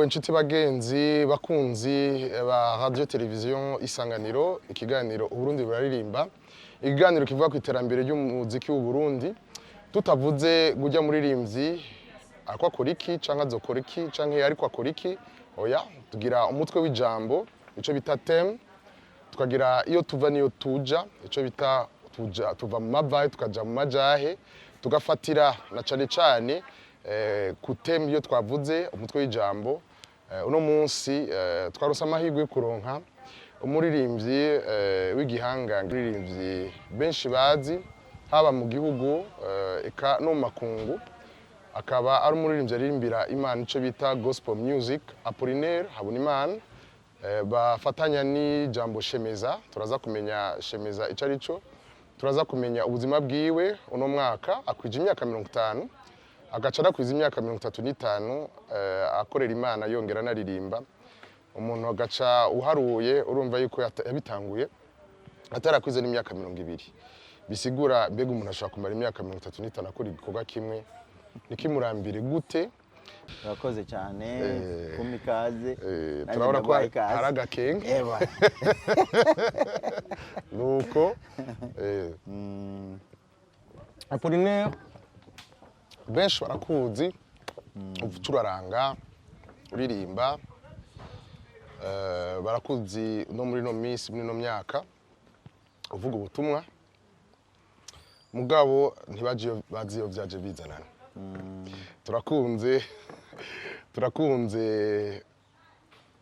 Inshuti, bagenzi, bakunzi ba Radio Television Isanganiro, ikiganiro Uburundi Buraririmba, ikiganiro kivuga ku iterambere ry'umuziki w'u Burundi. Tutavuze gujya muririmbyi ariko akora iki canke azokora iki canke ariko akora iki, oya, tugira umutwe w'ijambo, ico bita thème, tukagira iyo tuva niyo tuja, ico bita tuja, tuva mu mavahe tukaja mu majahe, tugafatira na cane cane ku thème iyo twavuze umutwe w'ijambo. Uno munsi twaronse amahirwe yo kuronka umuririmbyi w'igihangange, umuririmbyi benshi bazi haba mu gihugu eka no mu makungu, akaba ari umuririmbyi aririmbira Imana, ico bita gospel music, Apollinaire Habonimana, bafatanya n'ijambo Shemeza. Turaza kumenya Shemeza ico ari cyo, turaza kumenya ubuzima bwiwe. Uno mwaka akwije imyaka 50, agaca anakwiza imyaka 35 akorera Imana yongera anaririmba. Umuntu agaca uharuye, urumva yuko yabitanguye atarakwize n'imyaka 20. Bisigura mbega umuntu ashobora kumara imyaka 35 akora igikorwa kimwe ntikimurambire gute? Urakoze cyane kumpa ikaze. Nanjye Turabona ko ndaguhaye ikaze. hari agakenge. Eba. Nuko Apollinaire, benshi barakuzi ucuraranga, uririmba, barakuzi no muri no minsi, muri no myaka uvuga ubutumwa, mugabo ntibaje iyo bazi iyo vyaje bizanana. Turakunze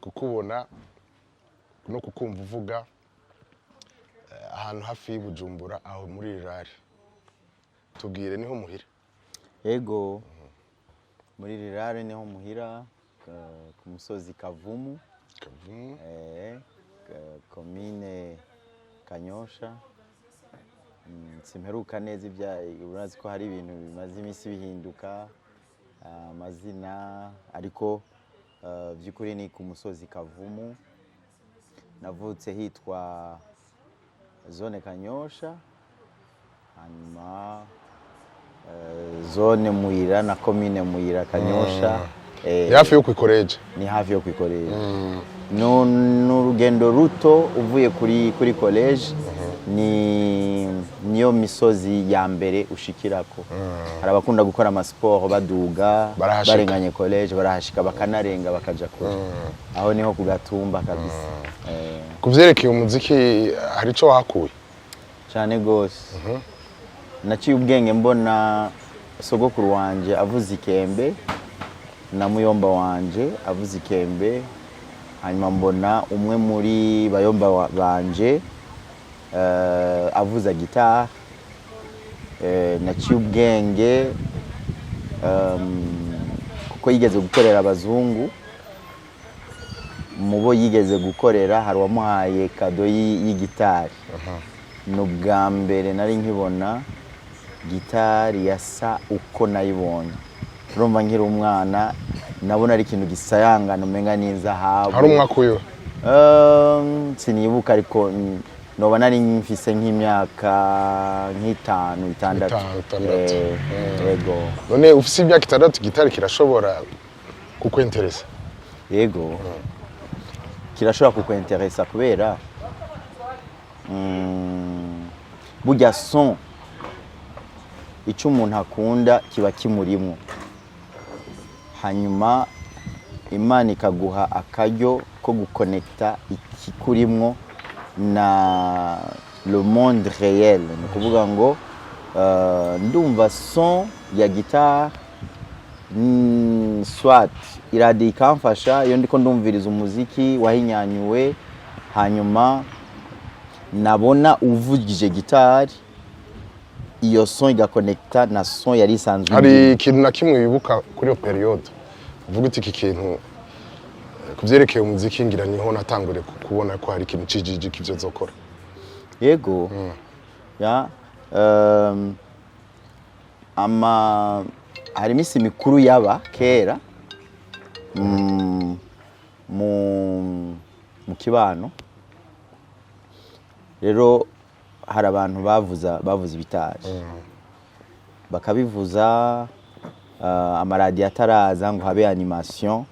kukubona no kukumva uvuga ahantu hafi y'Ibujumbura, aho muri rirare. Tubwire, niho muhira? Ego, muri rirare niho muhira, ku musozi Kavumu. Kavumu. Komine Kanyosha. Simperuka neza ibya, urazi ko hari ibintu bimaze iminsi bihinduka amazina, ariko by'ukuri ni ku musozi Kavumu. Navutse hitwa zone Kanyosha, hanyuma zone Muyira na komine Muyira, Kanyosha. Ni hafi yo kwikoreje? Ni hafi yo kwikoreje. Ni urugendo ruto uvuye kuri college, ni niyo misozi ya mbere ushikirako. Hari abakunda gukora amasiporo baduga. Barahashika. Barenganye college barahashika, bakanarenga bakaja kure. Aho niho ku gatumba kabisa. Ku vyerekeye umuziki, hari ico wahakuye? Cyane gose. Naciye ubwenge mbona sogokuru wanje avuza ikembe na muyomba wanje avuza ikembe, hanyuma mbona umwe muri bayomba banje avuza gitari. Naciye ubwenge kuko yigeze gukorera abazungu. Mu bo yigeze gukorera hari uwamuhaye cadeau y'igitari. Ni ubwa mbere nari nkibona gitari yasa uko nayibonye. Urumva, nkiri umwana nabona ari ikintu gisayangana, umenga n'inzahabu. Hari umwaka uyu? Sinibuka, ariko noba nari mfise nk'imyaka nk'itanu, 6. Itanu, 6. Yego. None ufise imyaka 6, gitari kirashobora kukwenteresa? Yego, kirashobora kukwenteresa kubera burya son, icyo umuntu akunda kiba kimurimwo, hanyuma Imana ikaguha akaryo ko gukonekita ikikurimwo na le monde réel. Ni ukuvuga ngo ndumva son ya guitare, soit iradiyo ikamfasha iyo ndiko ndumviriza umuziki wahinyanyuwe, hanyuma nabona uvugije gitari, iyo son igakonekita na son yari isanzwe Hari ndimo. ikintu na kimwe wibuka kuri iyo période, uvuga uti iki kintu ku vyerekeye umuziki ngira niho natanguriye kubona ko hari ikintu cijiji k'ivyo nzokora? Yego, ya, ama hari iminsi mikuru yaba kera mu kibano. Rero hari abantu bavuza ibitari, bakabivuza, amaradiyo ataraza ngo habe animation.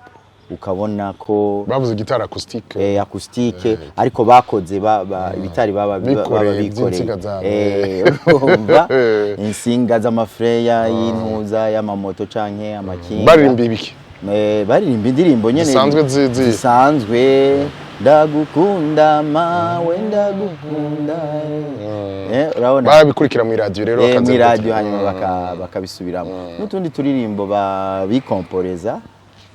Ukabona ko Bavuze gitari acoustique. Acoustique, ariko bakoze ibitari baba Bikoreye baba bikoreye. by'insinga zabo. Urumva insinga z'amafreya y'intuza y'amamoto canke amakinga. Baririmba ibiki? Baririmba indirimbo nyene Zisanzwe zisanzwe, ndagukunda mawe, ndagukunda. Urabona. Barabikurikira mu iradiyo rero, bakaza Mw'iradiyo, hanyuma bakabisubiramo n'utundi turirimbo bikomporeza,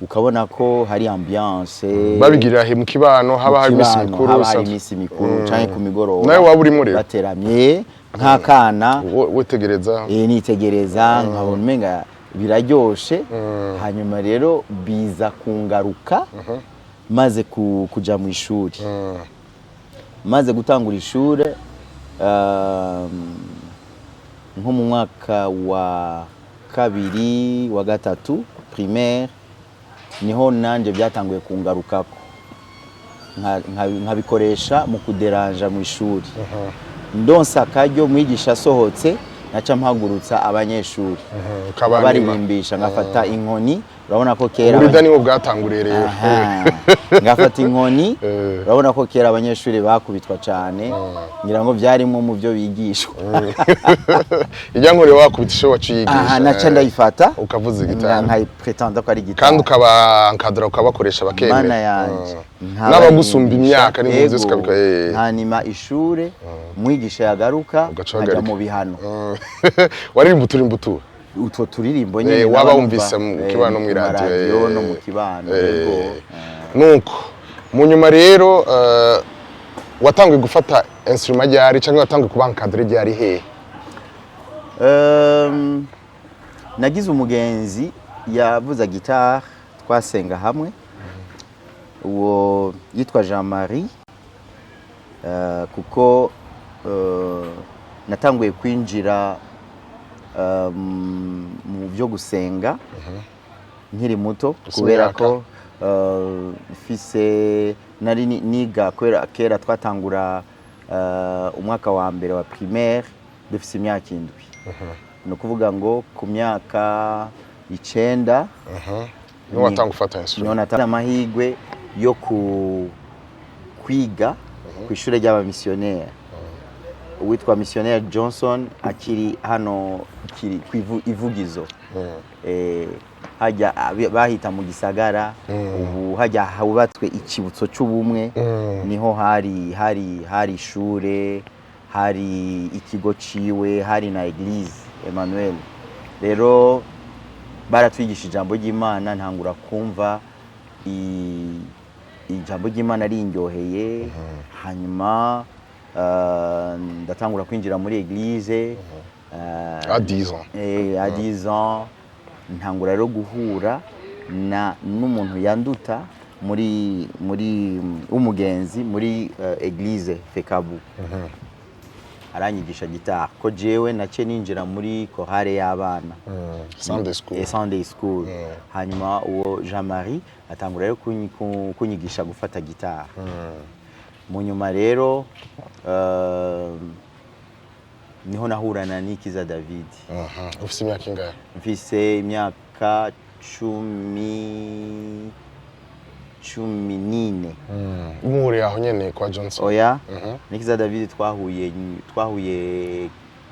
ukabona ko hari ambiance. Babigirira he? Mu kibano haba hari iminsi Kibano, mikuru? Haba hari iminsi mikuru canke ku migoroba. Nawe waba urimo rero? Bateramye nk'akana. Witegereza. Nitegereza nkabona umenga biraryoshe. Hanyuma rero biza kungaruka maze kuja mu ishuri, maze gutangura ishure, nko mu mwaka wa kabiri, wa gatatu primaire, niho nanje byatanguye kungarukako. Nkabikoresha mu kuderanja mu ishuri. Ndonsa akaryo, mwigisha asohotse, naca mpagurutsa abanyeshuri, Ukabanima. baririmbisha, ngafata inkoni. Urabona ko kera Uburida niwo bwatanguriye rero. Aha. Ngafata inkoni. Urabona ko kera abanyeshuri bakubitwa cyane, ngira ngo byarimwo mu byo bigishwa. Ijya nkore wakubita isho waciye yigisha. Aha naca ndayifata, Ukavuza igitari. Nkayipretenda ko ari gitari. Kandi ukabankadura, ukabakoresha bakemera. Mana yanje. N'abagusumba imyaka n'impunzi zose ukabikora. Nkanima ishure, mwigisha yagaruka, Ugaca nkajya uhagarika. mu bihano. Waririmba uturimbo utuwe? Utwo turirimbo nyine Waba naba wumvise numva, mu kibano, mu mw'iradiyo, maradiyo no mu kibano. Yego. Nuko mu nyuma rero, watanguye gufata instrument ryari, cyangwa watanguye kuba encadré ryari, hehe? Nagize umugenzi yavuza gitari, twasenga hamwe, uwo yitwa Jean Marie, kuko natanguye kwinjira mu byo gusenga nkiri muto, Ufise kubera imyaka? ko mfise nari niga, kubera kera twatangura umwaka wa mbere wa primaire dufise imyaka 7, ni ukuvuga ngo ku myaka 9 Niho watanga gufata niho instrument? natanze amahirwe yo kwiga ku ishuri ry'abamisiyoneri, uwitwa missionnaire Johnson akiri hano kiri ku Ivugizo. Hajya bahita mu gisagara, ubu hajya hubatswe ikibutso cy'ubumwe, niho hari ishure, hari ikigo ciwe, hari na église Emmanuel. Rero baratwigisha ijambo ry'Imana, ntangura kumva ijambo ry'Imana rinyoheye. Hanyuma ndatangura kwinjira muri église À 10 ans? À 10 ans. Ntangura rero guhura na n'umuntu yanduta muri w'umugenzi muri église Fekabu, aranyigisha gitari, ko jewe nace ninjira muri chorale y'abana. Sunday school. Sunday school. Hanyuma uwo Jean Marie atangura rero kunyigisha gufata gitari. Mu nyuma rero, niho nahurana Nikiza David. Ufise imyaka ingahe? Mfise imyaka 14. Muhuriye aho nyene kwa Johnson? Oya, Nikiza David twahuye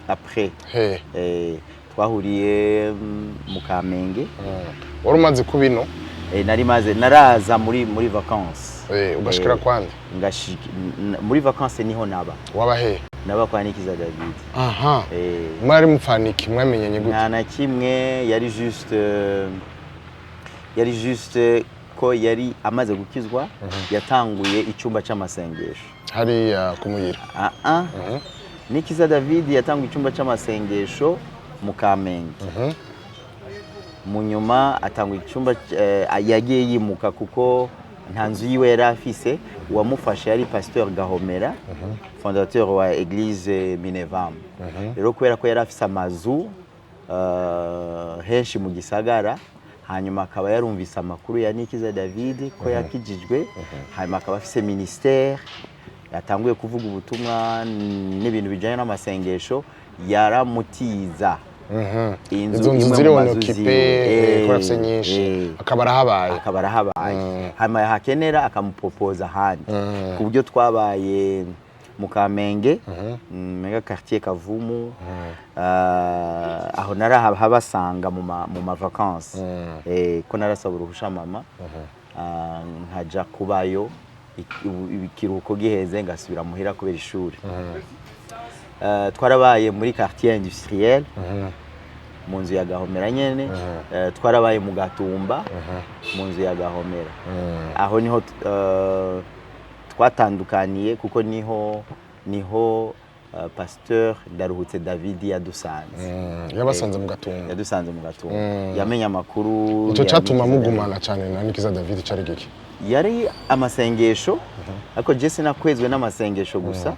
après. He? Twahuriye mu Kamenge. Wari umaze kuba ino? Nari maze, naraza muri vacances. Ugashikira kwande? Muri vacances niho naba. Waba he? Naba kwa Nikiza David. Mwari mupfaniki? Mwamenyanye gute? Nta na kimwe, yari juste ko yari amaze gukizwa, yatanguye icyumba cy'amasengesho. Hariya kumuyira? Ah ah. Nikiza David yatanguye icyumba cy'amasengesho mu Kamenge. Mu nyuma atanga icyumba, yagiye yimuka kuko nta nzu yiwe yari afise. Uwamufashe yari Pasteur Gahomera, fondateur wa église Minevam. Rero kubera ko yari afise amazu henshi mu gisagara, hanyuma akaba yarumvise amakuru ya Nikiza David ko yakijijwe, hanyuma akaba afise ministère yatanguye kuvuga ubutumwa n'ibintu bijyanye n'amasengesho, yaramutiza. Inzu Izo nzu imwe ziri mu mazu occupé, ziwe. kubera afise nyinshi, akaba arahabaye. Akaba arahabaye, hanyuma yahakenera akamupropoza ahandi, ku buryo twabaye mu Kamenge, mega quartier Kavumu. Aho narahabasanga mu ma vacances, ko narasaba uruhusha mama, nkaja kubayo, ikiruhuko giheze ngasubira muhira kubera ishuri. Twarabaye muri quartier industriel mu nzu ya Gahomera nyene. Twarabaye mu Gatumba mu nzu ya Gahomera. Aho niho twatandukaniye, kuko niho pasteur Ndaruhutse David yadusanze. Yabasanze mu Gatumba. Yadusanze mu Gatumba, yamenye amakuru Icyo ya catuma Nikiza. mugumana cyane na Nikiza David cari giki? Yari amasengesho, ariko je sinakwezwe n'amasengesho gusa,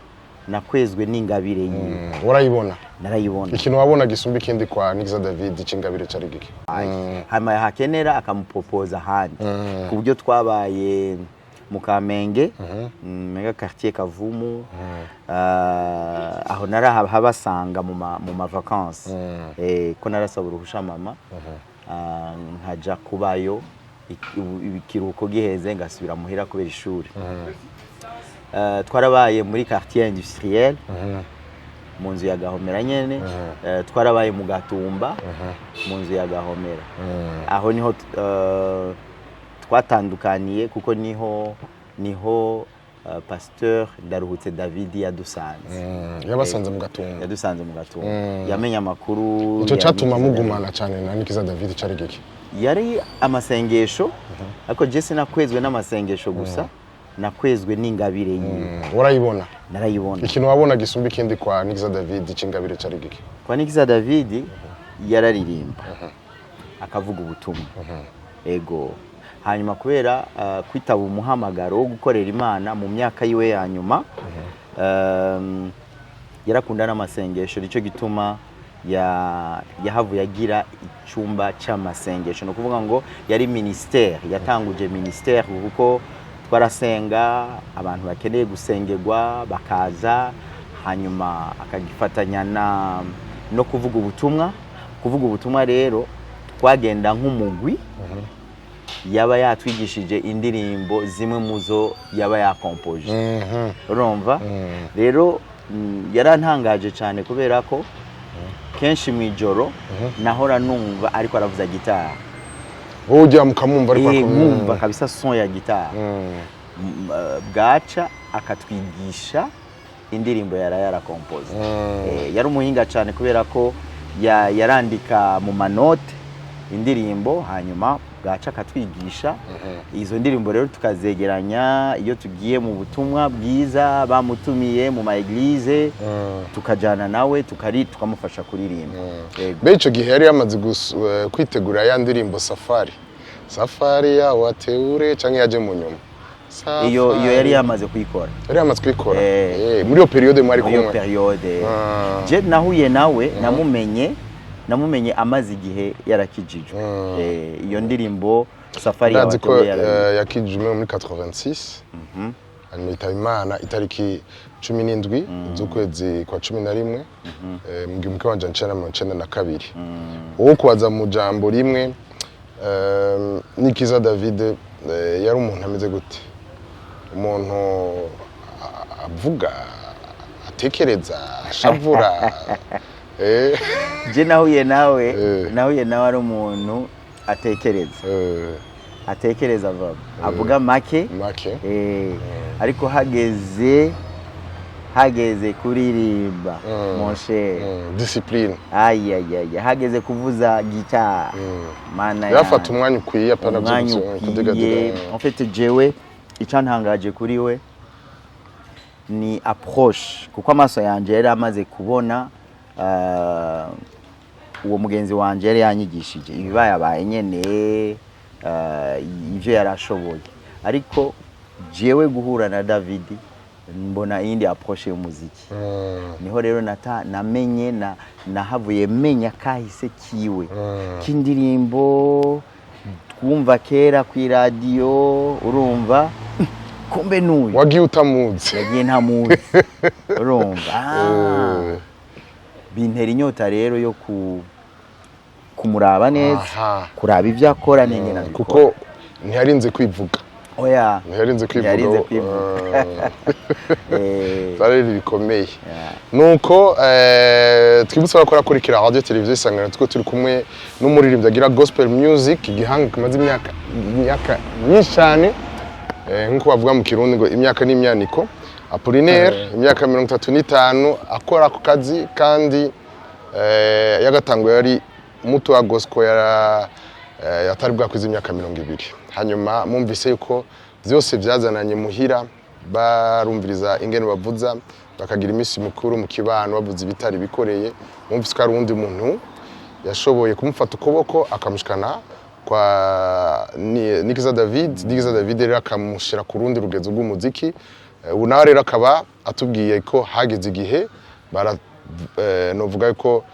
nakwezwe n'ingabire yiwe. Warayibona? Narayibona. Ikintu wabona gisumba ikindi kwa Nikiza David c'ingabire cari giki? Hanyuma yahakenera akamupropoza ahandi, ku buryo twabaye mu Kamenge, mega quartier Kavumu. Aho narahabasanga mu ma vacances, ko narasaba uruhusha mama, nkaja kubayo, ikiruhuko giheze ngasubira muhira kubera ishuri. Twarabaye muri quartier industriel mu nzu ya Gahomera nyene. Twarabaye mu Gatumba mu nzu ya Gahomera. Aho niho twatandukaniye, kuko niho pasteur Ndaruhutse David yadusanze. Yabasanze mu Gatumba. Yadusanze mu Gatumba, yamenye amakuru Icyo ya catuma Nikiza. mugumana cyane na Nikiza David cari giki? Yari amasengesho, ariko je sinakwezwe n'amasengesho gusa, nakwezwe n'ingabire yiwe. Warayibona? Narayibona. Ikintu wabona gisumba ikindi kwa Nikiza David c'ingabire cari giki? Kwa Nikiza David yararirimba, akavuga ubutumwa, ego. Hanyuma kubera kwitaba umuhamagaro wo gukorera Imana mu myaka yiwe ya nyuma, yarakunda n'amasengesho. Nicyo gituma yahavuye agira icyumba cy'amasengesho. Ni ukuvuga ngo yari ministère, yatanguje ministère, kuko twarasenga, abantu bakeneye gusengerwa bakaza, hanyuma akagifatanya no kuvuga ubutumwa. Kuvuga ubutumwa rero twagenda nk'umugwi, yaba yatwigishije indirimbo zimwe mu zo yaba yakompoje. Urumva rero, yarantangaje cyane, kubera ko kenshi mu ijoro nahora numva ariko aravuza gitari. Wowe ujya mukamwumva ariko Nkumva kabisa son ya gitari. Bwaca akatwigisha indirimbo yara yarakompoze. Yari umuhinga cyane, kubera ko yarandika mu manote indirimbo, hanyuma bwaca akatwigisha izo ndirimbo. Rero tukazegeranya iyo tugiye mu butumwa bwiza, bamutumiye mu ma église, tukajyana nawe, tukamufasha kuririmba. Yego. Mbe ico gihe yari yamaze kwitegura ya ndirimbo Safari, Safari ya wateure, canke yaje mu nyuma? Iyo yari yamaze kuyikora. Yari yamaze kuyikora. Eh. Muri iyo période mwari Muri iyo kumwe? période. Ah. Je nahuye nawe, namumenye amaze igihe yarakijijwe. Iyo ndirimbo Safari ya Ndazi ko Wateule yakijijwe muri 86, hanyuma yitaba Imana itariki 17 z'ukwezi kwa 11, mu 1992. Wowe kubaza mu jambo rimwe, Nikiza David yari umuntu ameze gute? Umuntu avuga, atekereza, ashavura? Je nahuye nawe, nahuye nawe ari umuntu atekereza, atekereza vuba, avuga make. Make. Ariko hageze kuririmba, mon cher, Discipline. Ayayaya, hageze kuvuza gitari, mana Yafata yanjye. umwanya ukwiye, apana Umwanya kudigadiga. ukwiye. En fait, jewe icyantangaje kuri we ni approche, kuko amaso yanjye yari amaze kubona uwo mugenzi wanje yari yanyigishije ibibayabaye nyene, ivyo yari ashoboye, ariko jewe guhura na David mbona iyindi approche y'umuziki. Niho rero namenye nahavuye menya kahise kiwe k'indirimbo twumva kera ku iradiyo. Urumva, kumbe n'uyu Wagiye utamuzi. Yagiye ntamuzi. Urumva, bintera inyota rero yo ku Kumuraba neza, kuraba ibyo akora n'ingene abikora. Kuko ntiyarinze kwivuga. Oya. Ntiyarinze kwivuga. Ntiyarinze kwivuga. Byari ibintu bikomeye. Nuko twibutse abakora kurikira Radio Televiziyo Isanganiro, two turi kumwe n'umuririmbyi agira gospel music, igihanga kimaze imyaka myinshi cyane. Nk'uko bavuga mu Kirundi ngo imyaka n'imyaniko. Apollinaire, imyaka 35 akora ako kazi, kandi yagatanguye yari muto wa gospel, yara atari bwakwiza imyaka 20. Hanyuma mumvise yuko byose byazananye muhira, barumviriza ingene bavuza, bakagira iminsi mikuru mu kibano bavuza ibitari bikoreye. Mumvise ko hari uwundi muntu yashoboye kumufata ukuboko akamushikana kwa Nikiza David. Nikiza David rero akamushyira ku rundi rugezo rw'umuziki. Ubu nawe rero akaba atubwiye ko hageze igihe bara novuga ko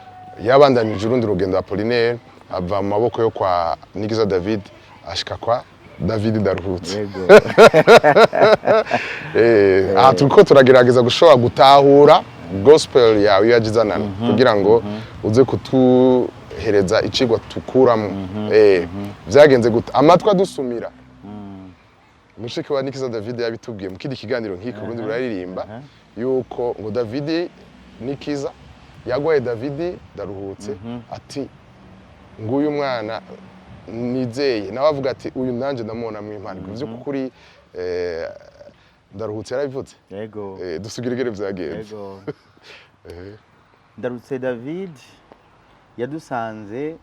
yabandanije urundi rugendo. Apollinaire ava mu maboko yo kwa Nikiza David ashika kwa David Ndaruhutse. Yego. Aha turiko turagerageza gushobora gutahura gospel yawe iyo yagizanana, kugira ngo uze kutuhereza icigwa tukuramo. Vyagenze gute? Amatwi adusumira, mushiki wa Nikiza David yabitubwiye mu kindi kiganiro nk'iki Burundi buraririmba, yuko ngo David Nikiza yagwaye David Ndaruhutse ati: "Nguyu mwana nizeye." Nawe avuga ati: "Uyu nanje ndamubona mu impano." Vy'ukuri Ndaruhutse yarabivuze. Yego. Dusugira ingene vyagenze. Yego. Ndarutse David yadusanze,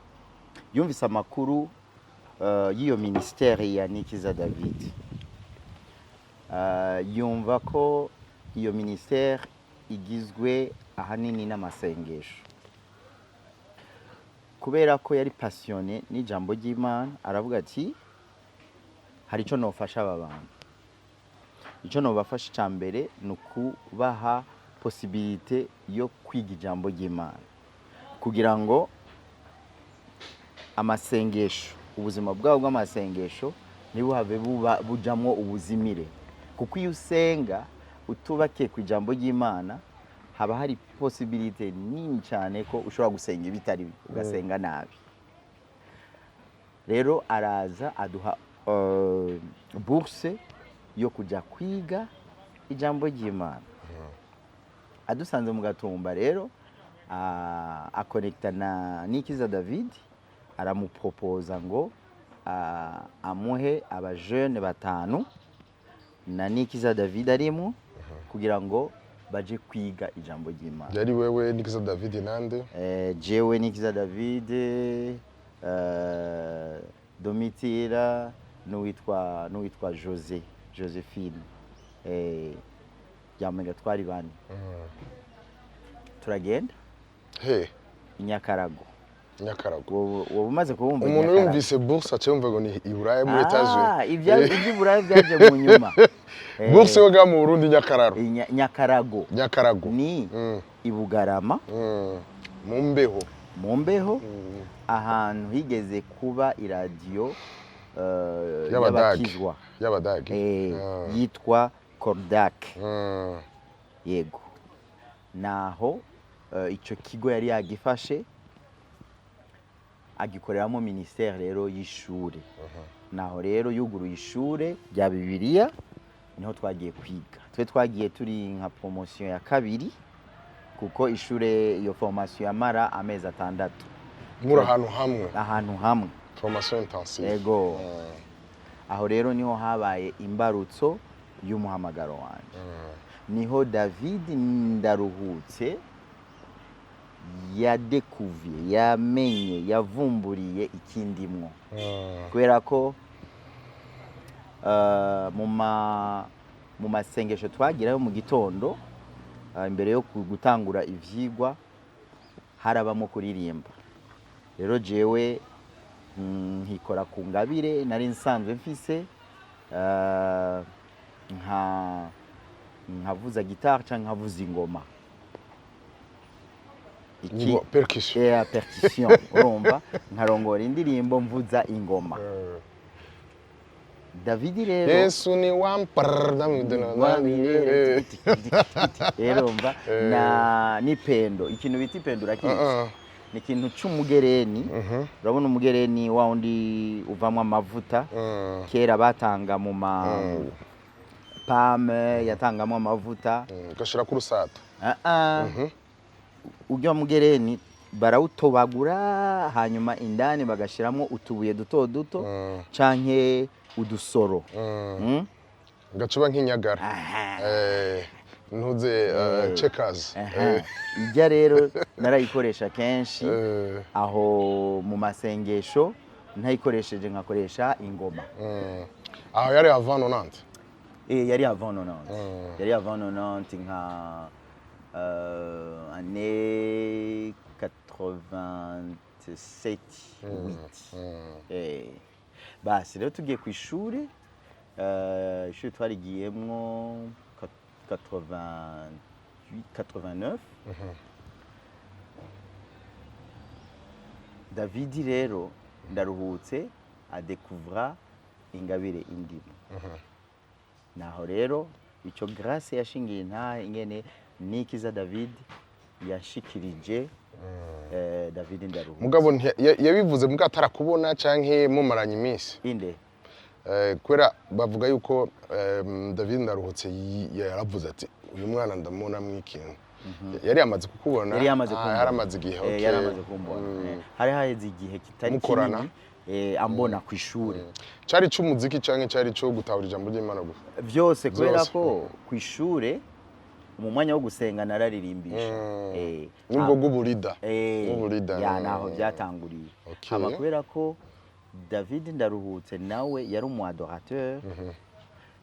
yumvise amakuru y'iyo ministère ya Nikiza David. Yumva ko iyo ministère igizwe ahanini n'amasengesho. Kubera ko yari passionné n'ijambo ry'Imana, aravuga ati: "Hari icyo nofasha aba bantu. Icyo nobafasha icya mbere ni ukubaha possibilité yo kwiga ijambo ry'Imana, kugira ngo amasengesho, ubuzima bwabo bw'amasengesho ntibuhave buba bujamwo ubuzimire, kuko iyo usenga utubakiye ku ijambo ry'Imana, haba hari possibilité nini cyane ko ushobora gusenga ibitari byo, ugasenga nabi." Rero araza aduha bourse yo kujya kwiga ijambo ry'Imana. Adusanze mu Gatumba rero, akonekita na Nikiza David, aramupropoza ngo amuhe abajene batanu na Nikiza David arimo, kugira ngo baje kwiga ijambo ry'Imana. Yari wewe, Nikiza David, nande? Jewe, Nikiza David, Domitira n'uwitwa Jose Josephine, byamenga twari bane. Turagenda He? I Nyakarago. Nyakarago. Wowe umaze kubumva Umuntu Nyakarago. yumvise bourse aca yumva ngo ni i Buraya, muri Ah, Etats-Unis. iby'Iburaya byaje mu nyuma. Bourse yo ngaha mu Burundi, Nyakararo? Nyakarago. Nyakarago. Ni i Bugarama. Mu mbeho. Mu mbeho, ahantu higeze kuba iradiyo Y'Abadage. y'abakizwa. Y'Abadage. Yitwa Kordak. Yego, naho icyo kigo yari yagifashe, agikoreramo ministère rero y'ishure. Naho rero yuguruye ishure rya Bibiliya, niho twagiye kwiga. Twe twagiye turi nka promotion ya kabiri, kuko ishure, iyo formation yamara amezi 6. Muri ahantu hamwe? Ahantu hamwe. Formation intensive. Yego. Aho rero niho habaye imbarutso y'umuhamagaro wanjye, niho David Ndaruhutse yadekuviye, yamenye, yavumburiye ikindimwo. Kubera ko mu masengesho twagirayo mu gitondo, imbere yo gutangura ivyigwa, harabamo kuririmba. Rero jewe nkikora ku ngabire nari nsanzwe mfise, nkavuza gitari cyangwa nkavuza ingoma. Ni percussion. Yeah, percussion. Urumva, nkarongora indirimbo mvuza ingoma. David rero Yesu ni wampar. Rero umva, na n'ipendo, ikintu bita ipendo urakizi? Ni ikintu c'umugereni. Urabona umugereni wa wundi uvamwo amavuta, kera batanga mu ma PAM, yatangamo amavuta. Ugashirako urusato. Ah, ah. Urya mugereni barawutobagura, hanyuma indani bagashiramo utubuye duto duto canke udusoro. Gacuba nk'inyagara. Aha. Ntuze checkers. Aha. Ijya rero narayikoresha kenshi aho mu masengesho, ntayikoresheje nkakoresha ingoma. Aho yari avant 90? Yari avant 90, yari avant 90, nka année 87, 8. Basi rero tugiye ku ishuri, ishuri twarigiyemwo 88, 89. Davidi rero Ndaruhutse adekuvra ingabire indimo. Naho rero icyo Grace yashingiye intahe ingene Nikiza David yashikirije David Ndaruhutse. Mugabo yabivuze mbwa atarakubona canke mumaranye iminsi? Inde? Kubera bavuga yuko David Ndaruhutse yaravuze ati: "Uyu mwana ndamubonamwo ikintu." Yari yamaze kukubona? Yari yamaze Ah, kumbona. yari amaze igihe. Yari amaze kumbona. Hari haheze igihe kitari Mukorana? kinini, ambona ku ishuri. Cari c'umuziki canke cari co gutahura ijambo ry'Imana gusa? Byose, kubera Vyose. ko ku ishure mu mwanya wo gusenga nararirimbisha. Nubwo bw'uburida. Bw'uburida. Ya, naho byatanguriye. Hama kubera ko David Ndaruhutse nawe yari umu adorateur,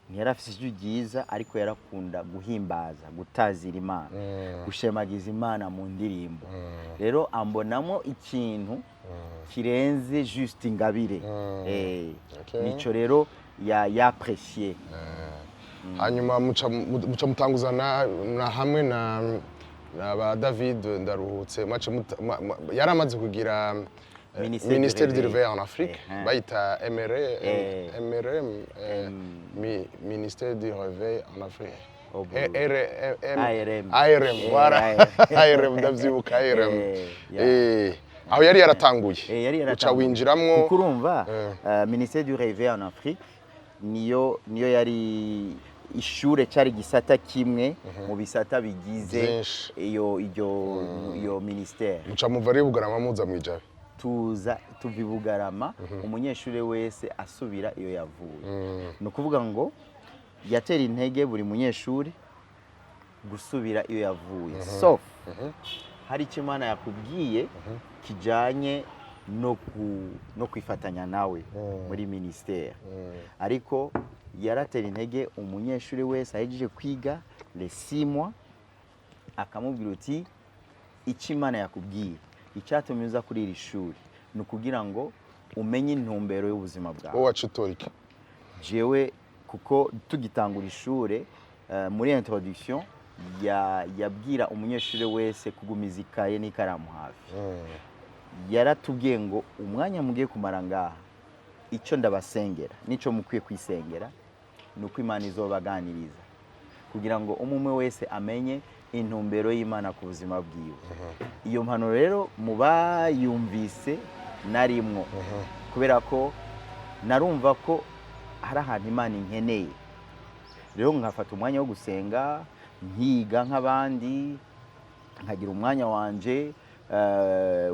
ntiyari afise ijwi ryiza, ariko yarakunda guhimbaza, gutazira Imana, gushemagiza Imana mu ndirimbo. Rero ambonamo ikintu kirenze juste ingabire. Nico rero ya yapprécié. Hanyuma muca mutanguzana na hamwe na ba David Ndaruhutse, mwaca yari amaze kugira Ministère du Ministère du Réveil. Réveil en Afrique. Bayita MRE. MRM, Ministère du Réveil en Afrique. Au Eh, Burundi. R M. ARM. ARM. Voilà. ARM. ARM, ndavyibuka ARM. Yeah. Aho yari yaratanguye. Yari Uca yaratanguye. winjiramwo. Kuko urumva Ministère du Réveil en Afrique niyo yari ishure, cyari gisata kimwe mu bisata bigize Vyinshi. iyo ministère. Muca muva ari Bugarama muza mwijabe? Tuza tuva i Bugarama, umunyeshuri wese asubira iyo yavuye. Ni ukuvuga ngo yatera intege buri munyeshuri gusubira iyo yavuye, sauf hari icyo Imana yakubwiye kijyanye no kwifatanya nawe muri ministère. Ariko yaratera intege umunyeshuri wese ahejeje kwiga les 6 mois, akamubwira uti: "Icyo Imana yakubwiye, icyatumye uza kuri iri shuri, ni ukugira ngo umenye intumbero y'ubuzima bwawe." Wowe waca utora iki? Jewe, kuko tugitangura ishure, muri introduction yabwira umunyeshuri wese kugumiza ikaye n'ikaramu hafi. Yaratubwiye ngo: "Umwanya mugiye kumara ngaha, icyo ndabasengera n'icyo mukwiye kwisengera ni uko Imana izobaganiriza kugira ngo umwe umwe wese amenye intumbero y'Imana ku buzima bwiwe." Iyo mpanuro rero mu bayumvise narimwo, kubera ko narumva ko hari ahantu Imana inkeneye. Rero nkafata umwanya wo gusenga, nkiga nk'abandi, nkagira umwanya wanje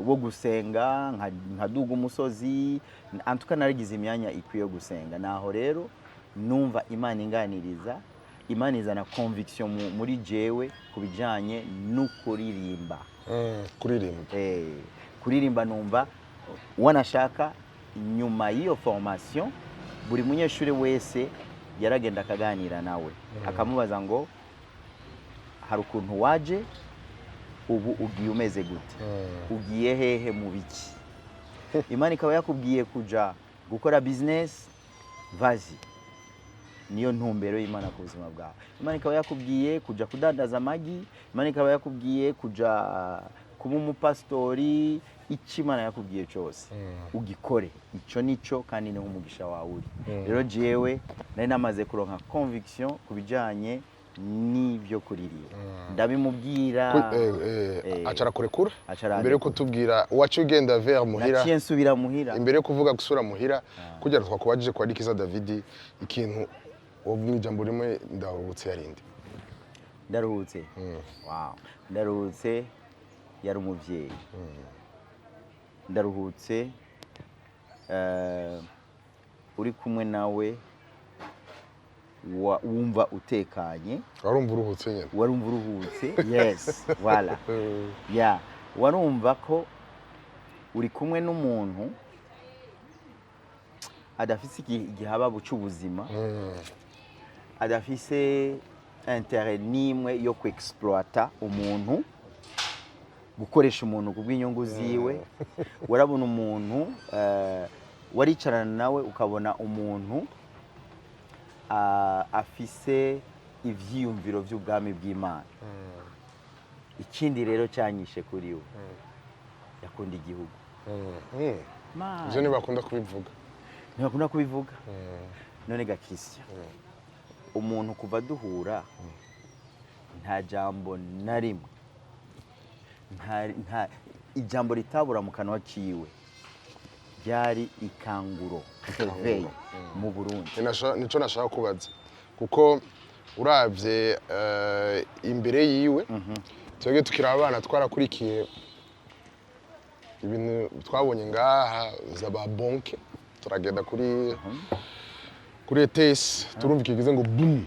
wo gusenga, nkaduga umusozi. Antuka naragize imyanya ikwiye yo gusenga. Naho rero numva Imana inganiriza, Imana izana conviction muri jewe ku bijanye no kuririmba. Kuririmba. Kuririmba numva wanashaka nyuma y'iyo formation buri munyeshuri wese yaragenda akaganira nawe, akamubaza ngo: "Hari ukuntu waje, ubu ugiye umeze gute? Ugiye hehe, mu biki? Imana ikaba yakubwiye kuja gukora business, vas-y, niyo ntumbero y'Imana ku buzima bwawe. Imana ikaba yakubwiye kuja kudandaza amagi, Imana ikaba yakubwiye kuja kuba umupasitori, icyo Imana yakubwiye cyose ugikore, icyo nicyo, kandi niho umugisha wawe uri." Rero jewe nari namaze kuronka conviction ku bijyanye N'ibyo kuririmba ndabimubwira. Aca arakurekura. Aca arandekura. Imbere yo kutubwira waciye ugenda vers muhira. Naciye nsubira muhira. Imbere yo kuvuga gusura muhira, kugira twakubajije kwa Alikiza David, ikintu wovuga ijambo rimwe, Ndaruhutse yarinde? Ndaruhutse, wow, Ndaruhutse yari umubyeyi. Ndaruhutse, uri kumwe nawe wumva utekanye. Warumva uruhutse nyine. Warumva uruhutse, yes, voilà, ya warumva ko uri kumwe n'umuntu adafise igihababu cy'ubuzima, adafise intérêt n'imwe yo kwexploita umuntu, gukoresha umuntu ku bw'inyungu ziwe. Warabona umuntu, waricarana nawe ukabona umuntu afise ivyiyumviro by'ubwami bw'Imana. Ikindi rero cyanyishe kuri we, yakunda igihugu. Man. Ivyo ntibakunda kubivuga. Ntibakunda kubivuga. None ga Christian, umuntu kuva duhura nta jambo na rimwe, nta ijambo ritabura mu kanwa kiwe, ryari ikanguro, réveil mu Burundi. Nico nashaka kubaza, kuko uravye imbere yiwe, twebwe tukiri abana twarakurikiye ibintu twabonye ngaha za ba bonke, turagenda kuri ETS, turumva ikigize ngo boum,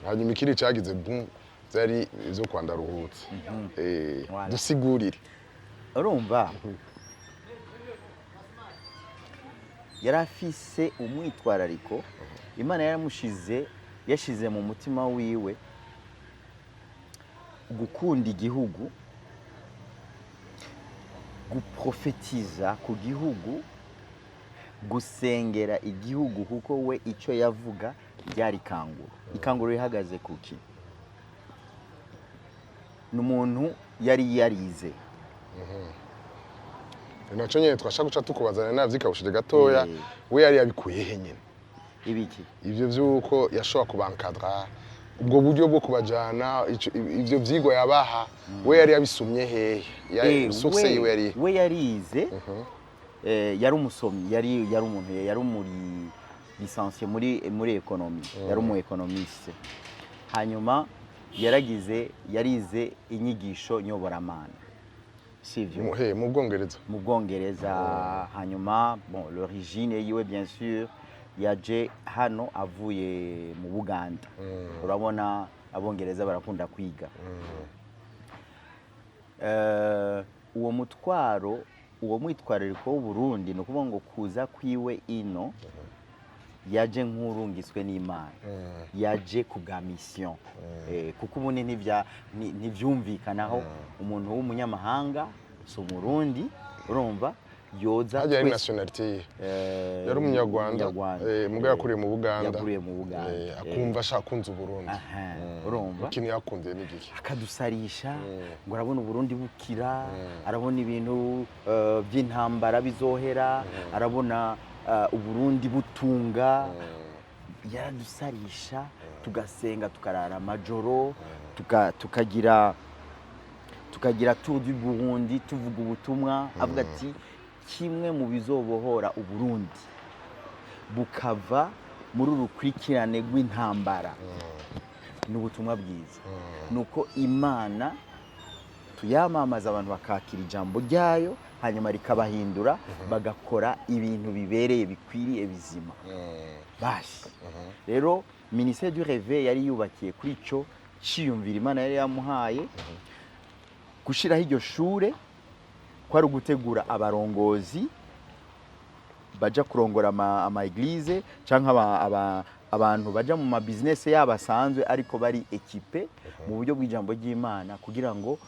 hanyuma ikindi cyagize boum byari ivyo kwa Ndaruhutse. Voilà. Dusigurire. Urumva, yari afise umwitwarariko. Imana yaramushize, yashize mu mutima wiwe gukunda igihugu, guprofetiza ku gihugu, gusengera igihugu, kuko we icyo yavuga ryari ikanguro. Ikanguro rihagaze kuki? Ni umuntu yari yarize. Naco nyene twashaka guca tukubazana navyikabushije gatoya. We yari yabikuye he nyene? Ibiki? Ivyo vy'uko yashobora kubankadra, ubwo buryo bwo kubajana, ivyo vyigwa yabaha, we yari yabisumye hehe? Source yiwe yari? We yarize, yari umusomyi, yari umuntu yari umuri licencié muri économie, yari umu économiste. Hanyuma yarize inyigisho nyoboramana, sivyo? He, mu Bwongereza? Mu Bwongereza. Hanyuma, bon, l'origine yiwe, bien sûr, yaje hano avuye mu Buganda. Urabona Abongereza barakunda kwiga. Uwo mutwaro, uwo mwitwarariko w'Uburundi, ni ukuvuga ngo kuza kwiwe ino, yaje nk'urungiswe n'Imana, yaje ku bwa mission. Kuko ubundi ntivyumvikanaho umuntu w'umunyamahanga, si Umurundi, urumva, yoza Harya yari twese. Nationalité ye? Yari Umunyarwanda. Umunyarwanda. Muga yakuriye mu Buganda. Yakuriye mu Buganda. Akumva ashaka kunza Uburundi. Aha, urumva. Ikintu yakundiye ni igiki? Akadusarisha ngo arabona Uburundi bukira, arabona ibintu by'intambara bizohera, arabona Uburundi butunga. Yaradusarisha, tugasenga, tukarara amajoro, tukagira tour du Burundi, tuvuga ubutumwa, avuga ati kimwe mu bizobohora Uburundi bukava muri uru rukurikirane rw'intambara ni ubutumwa bwiza, ni uko Imana tuyamamaza, abantu bakakira ijambo ryayo, hanyuma rikabahindura, bagakora ibintu bibereye, bikwiriye, bizima. Basi rero ministère du réveil yari yubakiye kuri ico ciyumvira Imana yari yamuhaye. Gushiraho iryo shure kwari ugutegura abarongozi baja kurongora ama église canke abantu baja mu ma business yabo asanzwe, ariko bari équipé mu buryo bw'ijambo ry'Imana, kugira ngo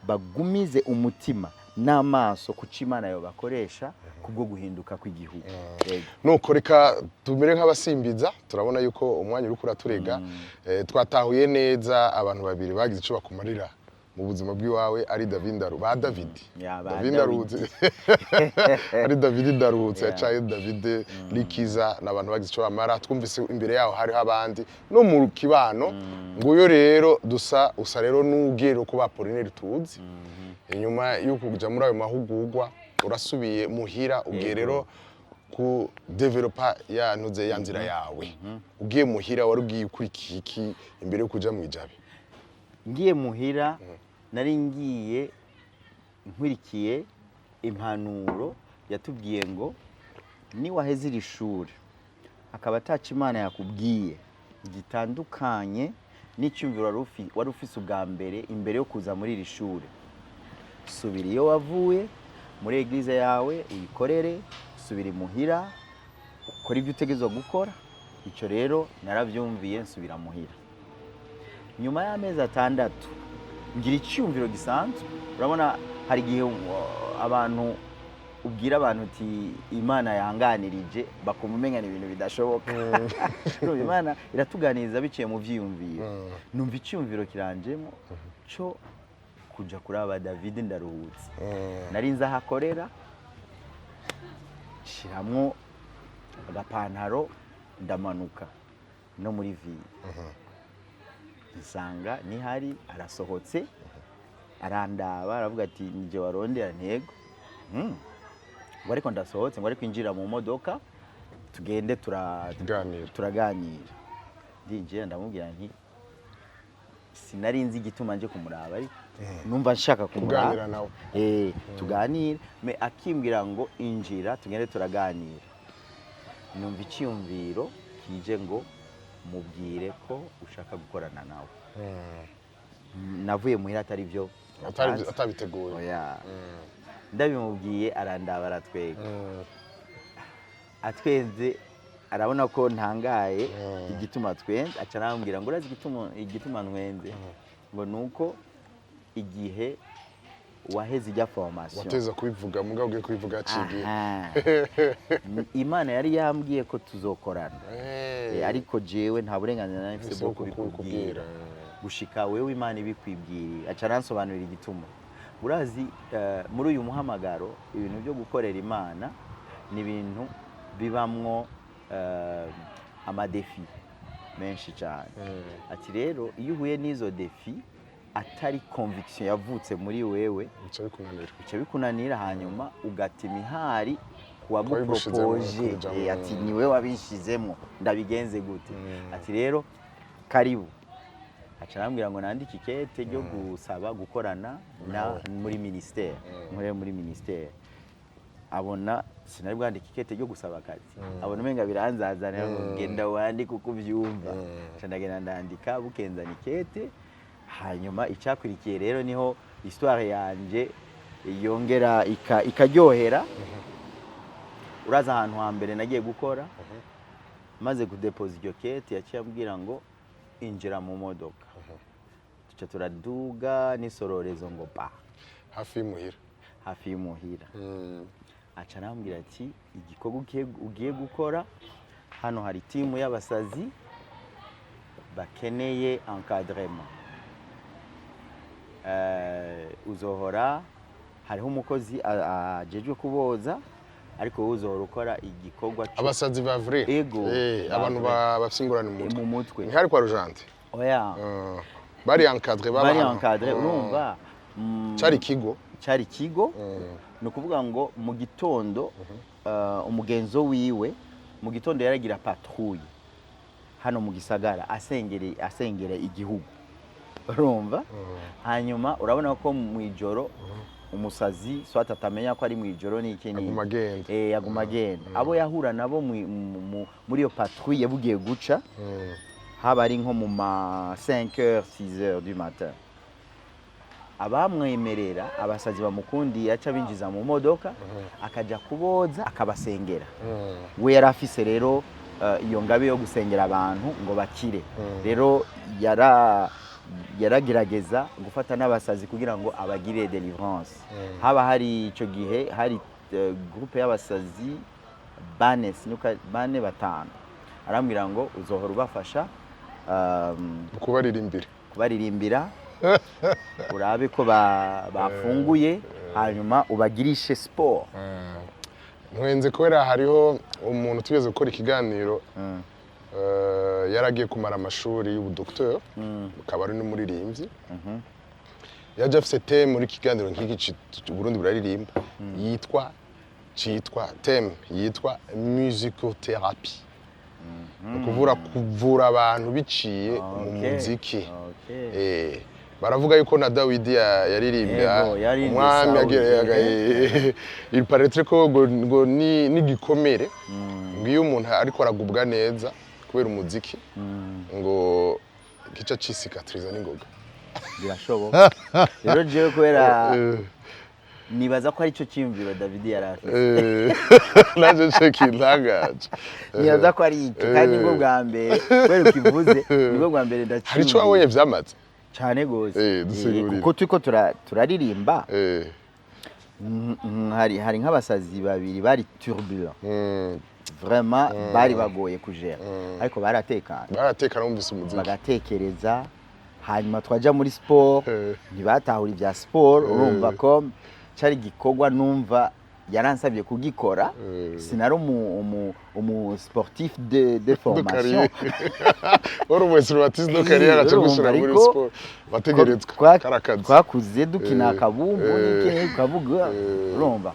bagumize umutima n'amaso ku co Imana yobakoresha kubwo guhinduka kw'igihugu. Yego. Nuko reka tumere nk'abasimbiza, turabona yuko umwanya uriko uraturega. Twatahuye neza abantu babiri bagize ico bakumarira. Mu buzima bw'iwawe ari David Ndaru ba David Ya, ba David Ndaruhutse, ari David Ndaruhutse yacaye David Likiza n'abantu bagize ico bamara. Twumvise imbere yaho hariho abandi no mu kibano. Nguyo rero dusa usa rero n'ugiye rero kuba Apollinaire tuzi inyuma yo kuja muri ayo mahugurwa, urasubiye muhira, ugiye rero ku developa ya ntuze ya nzira yawe. Ugiye muhira wari ugiye ukurikiye iki imbere yo kuja mu Ijabe? Ngiye muhira nari ngiye nkurikiye impanuro yatubwiye ngo niwaheza iri shuri akaba ataca Imana yakubwiye gitandukanye n'icyumviro wari ufise ubwa mbere imbere yo kuza muri iri shuri, subira iyo wavuye muri église yawe uyikorere, subira imuhira ukore ibyo utegerezwa gukora. Icyo rero narabyumviye, nsubira muhira. Nyuma y'amezi 6 ngira icyumviro gisanzwe. Urabona hari igihe abantu ubwira abantu uti Imana yanganirije, bakumva umenya ni ibintu bidashoboka. Urumva Imana iratuganiriza biciye mu byiyumviro. Numva icyumviro kiranjemo cyo kuja kuraba David Ndaruhutse. Nari nzi aho akorera, nshiramwo agapantaro, ndamanuka no muri ville, nsanga nihari arasohotse, arandaba, aravuga ati: "Nije warondera?" Ntego. Ngo ariko ndasohotse, ngo ariko injira mu modoka tugende Tuganira. Turaganira. Ndinjira, ndamubwira nti sinari nzi igituma nje kumuraba, ariko numva nshaka kumuraba. Kuganira nawe. Eh, tuganire. Mais akimbwira ngo injira tugende turaganira, numva icyiyumviro kije ngo mubwire ko ushaka gukorana nawe. Navuye muhira atari byo napanze. Atabiteguye. Oya. Ndabimubwiye, arandaba, aratwega. Atwenze arabona ko ntangaye igituma twenze, aca arambwira ngo urazi igituma ntwenze? Ngo nuko igihe waheze ijya formation Wateza kubivuga, mugabo ugiye kubivuga haciye igihe. Aha. Imana yari yambwiye ko tuzokorana. Ariko jewe nta burenganzira nari mfise Mfise bwo bwo kubikubwira kubikubwira. gushika wewe Imana ibikwibwiriye. Aca aransobanurira igituma. Urazi muri uyu muhamagaro, ibintu byo gukorera Imana ni ibintu bibamwo ama défis menshi cyane. Ati rero iyo uhuye n'izo défis atari conviction yavutse muri wewe, Bica bikunanira. bica bikunanira, hanyuma ugata imihari Wabigushizemo, kuwaguporopoje. kubijamwo. Ati niwe wabishizemo, ndabigenze gute? Ati rero karibu. Aca arambwira ngo nandike ikete ryo gusaba gukorana na muri ministère, nkorere muri ministère. Abona sinari bwandike ikete ryo gusaba akazi, abona umenga biranzazana, ngo genda wandike uko ubyumva. Nca ndagenda ndandika, bukenzana ikete. Hanyuma icyakurikiye rero niho histoire yanje yongera ikaryohera. Uraza ahantu hambere nagiye gukora, maze kudepoza iryo kete, yaciye ambwira ngo injira mu modoka, tuca turaduga n'isororezo ngo pa. Hafi y'imuhira. Hafi y'umuhira. Aca arambwira ati igikorwa ugiye gukora hano, hari timu y'abasazi bakeneye encadrement. Uzohora hariho umukozi ajejwe kuboza, ariko wowe uzohora ukora igikorwa Abasazi ba vrai? Ego, ba abantu vrai. Bafise ingorane mu mutwe. Mu mutwe. Ntihari kwa Rujante? Oya. Bari encadré baba Bari hano. encadré, urumva. Cari ikigo. Cyari ikigo. Ni ukuvuga ngo mu gitondo umugenzo wiwe mu gitondo yaragira patrouille hano mu gisagara, asengera igihugu, urumva. Hanyuma urabona ko mu ijoro umusazi swat atamenya ko ari mu ijoro n'iki n'iki. Aguma agenda. Eh, aguma agenda. Abo yahura nabo muri iyo patrouille bugiye guca, haba ari nko mu ma 5 heures, 6 heures du matin, abamwemerera abasazi bamukundiye aca binjiza mu modoka, akajya kuboza, akabasengera. We yari afise rero iyo ngabe yo gusengera abantu ngo bakire. Rero yaragerageza gufata n'abasazi kugira ngo abagire délivrance. Haba hari icyo gihe hari groupe y'abasazi bane, sinuka bane, batanu. Arambwira ngo uzohora ubafasha Kubaririmbira. Kubaririmbira. Urabe ko bafunguye, hanyuma ubagirishe sport. Ntwenze kubera hariho umuntu tugeze gukora ikiganiro, yaragiye kumara amashuri y'ubudocteur, akaba ari n'umuririmbyi. Yaje afise thème muri kiganiro nk'iki Burundi buraririmba, yitwa citwa thème yitwa musicotherapy, ni ukuvura, kuvura abantu biciye mu muziki. Baravuga yuko na Dawidi yaririmbya Yego, yaririmbye umwami Sawuli. Il paraîtrait ko ngo ni n'igikomere, ngo iyo umuntu ariko aragubwa neza kubera umuziki, ngo gica cicicatriza n'ingoga. Birashoboka rero. Jewe kubera nibaza ko aricyo cyiyumviro David yari afite. Naje nce kintangaje. Nibaza ko ari icyo, kandi nibwo bwa mbere, kubera ukivuze, nibwo bwa mbere Hari ico ndacyumvira. wabonye vyamaze? Cyane gose. Dusigurire. Kuko turiko turaririmba, hari nk'abasazi babiri bari turbulent, vraiment bari bagoye kugera, ariko baratekana. Baratekana bumvise umuziki. Bagatekereza, hanyuma twaja muri sport, ntibatahura ibya sport. Urumva ko cyari igikorwa numva yaransabye kugikora. Sinari umu sportif de formation. Wari umu instrumentiste de carrière, aca Urumva, gushira muri ariko sport bategeretswe karakazi. Twakuze dukina akabumbu n'iki, ukavuga, urumva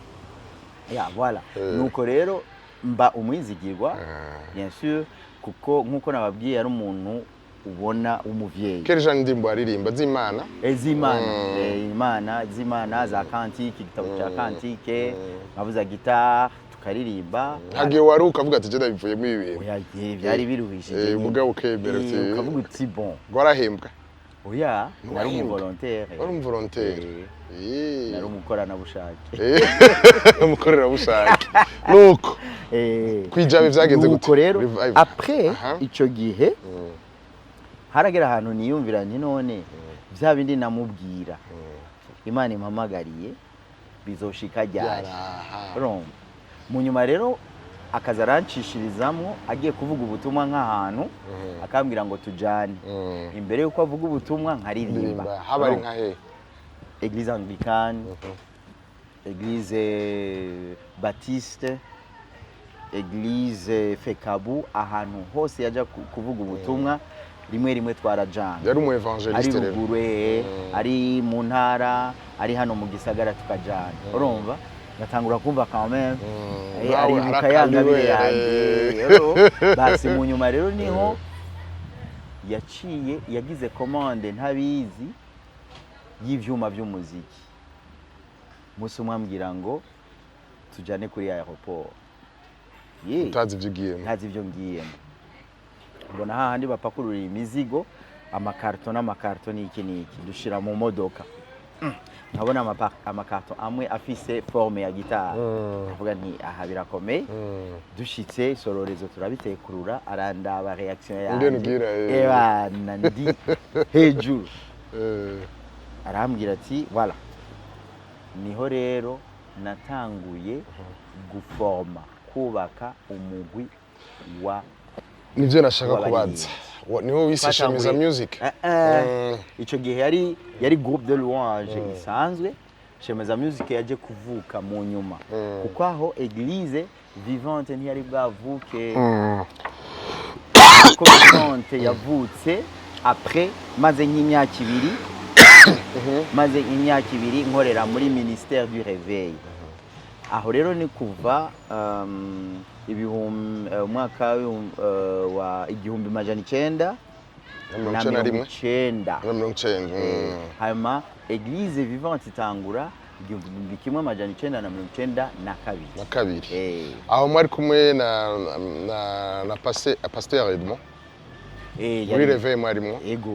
ya voilà. Nuko rero mba umwizigirwa, bien sûr, kuko nkuko nababwiye, yari umuntu ubona w'umuvyeyi. Quel genre indirimbo aririmba z'Imana? Z'Imana. Imana, z'Imana, za cantique, igitabo cya cantique, nkavuza guitare, tukaririmba. Hagiye wari ukavuga ati je ndabivuyemo ibi bintu. Oya, byari biruhishije nyine. Mugabo ukemera Ukavuga uti bon. Warahembwa? Oya, nari Ntiwahembwa. umuvolontaire. Wari umuvolontaire? Nari umukoranabushake. Umukorerabushake, nuko kwijabe vyagenze Nuko gute? rero Revival. après ico gihe haragera ahantu niyumvira nti none bya bindi namubwira, Imana impamagariye, bizoshika ryari? Yaraha. Urumva, mu nyuma rero akaza aranshishirizamwo, agiye kuvuga ubutumwa nk'ahantu, akambwira ngo tujane. Imbere y'uko avuga ubutumwa nkaririmba. Ndirimba haba ari Urumva? nka he? Église anglicane, église baptiste, église FECABU, ahantu hose yaja kuvuga ubutumwa, rimwe rimwe twarajana. Yari umu Ari évangéliste rero. ruguru, ari mu ntara, ari hano mu gisagara, tukajana. Urumva ngatangura kumva quand même Nawe aribuka hari ya ngabire akaliwere. yanjye rero. Basi mu nyuma rero niho yaciye yagize commande ntabizi y'ivyuma by'umuziki. Umunsi umwe ambwira ngo tujane kuri aéroport. Ye, Utazi ibyo ugiyemo? Ntazi ibyo ngiyemo. Mbona hahandi bapakururira imizigo, amakarito n'amakarito n'iki n'iki, dushira mu modoka. Nkabona amakarito amwe afise forme ya gitari, ndavuga nti aha birakomeye. Dushitse Sororezo turabitekurura, arandaba réaction Ingene yanjye, ugira, eh. ebana ndi hejuru. Arambwira ati voilà. Niho rero natanguye guforma, kubaka umugwi wa Nivyo nashaka w'abaririmbyi. kubaza. Niho wise Shemiza Music? Ico gihe yari groupe de louange isanzwe. Shemeza Music yaje kuvuka mu nyuma, kuko aho église vivante ntiyari bwavuke, kuko vivante yavutse après maze nk'imyaka 2, maze imyaka 2 nkorera muri ministère du réveil. Aho rero ni kuva umwaka wa 1999. Na 91. 90. Na 90. Hanyuma église vivante itangura 1992. Na kabiri. Eh. Aho mwari kumwe na pasteur Edmond? Muri réveil mwarimwo? Ego.